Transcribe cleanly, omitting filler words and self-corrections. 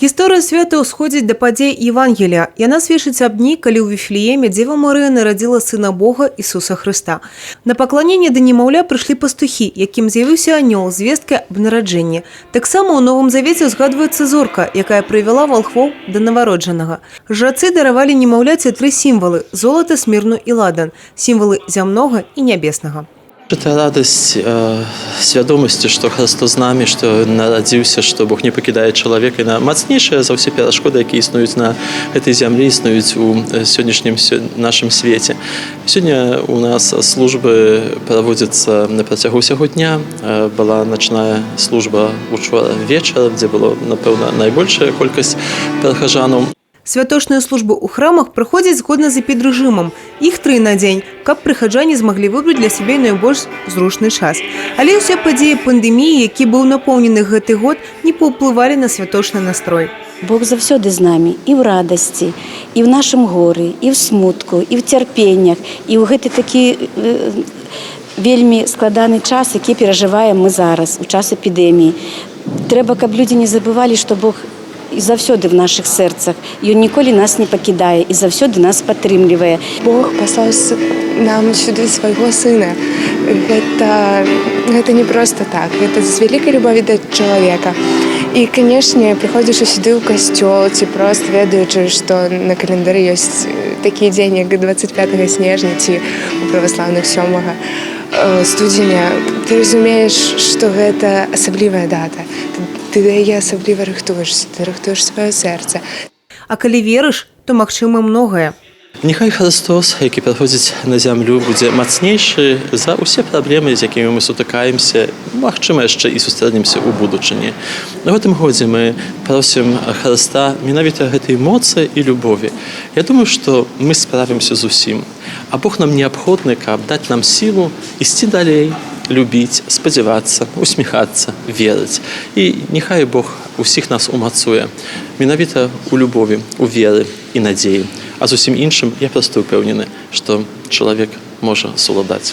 Гісторыя свята ўсходзіць да падзей Евангелія. Яна сведчыць аб дні, калі ў Віфлееме Дзева Марыя нарадзіла сына Бога Ісуса Хрыста. На пакланенне да немаўля прыйшлі пастухі, якім з'явіўся анёл з звесткай аб нараджэнні. Таксама ў Новым Завеце ўзгадваецца зорка, якая прывяла валхвоў да нованароджанага. Жрацы даравалі немаўляці тры сімвалы: золата, смірну і ладан, сімвалы зямнога і нябеснага. Это радасць свядомасці, што Хрыстос з намі, што нарадзіўся, што Бог не пакідае чалавека, на мацнейшая за ўсе перашкоды, якія існуюць на гэтай зямлі, існуюць у сённяшнім нашым свеце. Сёння у нас службы праводзяцца на працягу ўсяго дня. Была начная служба учора вечарам, дзе было, напэўна, найбольшая колькасць прыхажанаў. Святочныя службы ў храмах праходзяць згодна з эпідрэжымам. Іх тры на дзень, каб прыхаджане змаглі выбраць для сябе найбольш зручны час. Але ўсе падзеі пандэміі, які быў напоўнены гэты год, не паўплывалі на святочны настрой. Бог заўсёды з намі і ў радасці, і ў нашым горы, і ў смутку, і ў цярпеннях, і ў гэты такі вельмі складаны час, які перажываем мы зараз, у час эпідэміі. Трэба, каб людзі не забывалі, што Бог і заўсёды в нашых сэрцах. Ён ніколі нас не пакідае і заўсёды нас падтрымлівае. Бог паслаў нам сюды свайго сына. Гэта не проста так, гэта з вялікай любові да чалавека. І, канешне, прыходзячы сюды ў касцёл ці проста ведаючы, што на календары ёсць такі дзень, як 25 снежня ці у праваслаўных 7 студзеня, ты разумееш, што гэта асаблівая дата. Ты да яе асабліва рыхтуешся, ты рыхтуеш сваё сэрца. А калі верыш, то магчыма многае. Няхай Хрыстос, які прыходзіць на зямлю, будзе мацнейшы за ўсе праблемы, з якімі мы сутыкаемся, магчыма, яшчэ і сустрэнемся ў будучыні. На гэтым годзе мы просім Хрыста менавіта гэтай моцы і любові. Я думаю, што мы справімся з усім. А Бог нам неабходны, каб даць нам сілу ісці далей, любіць, спадзявацца, усміхацца, верыць. І няхай Бог усіх нас умацуе менавіта ў любові, у веры і надзеі. А з усім іншым я проста ўпэўнены, што чалавек можа суладаць.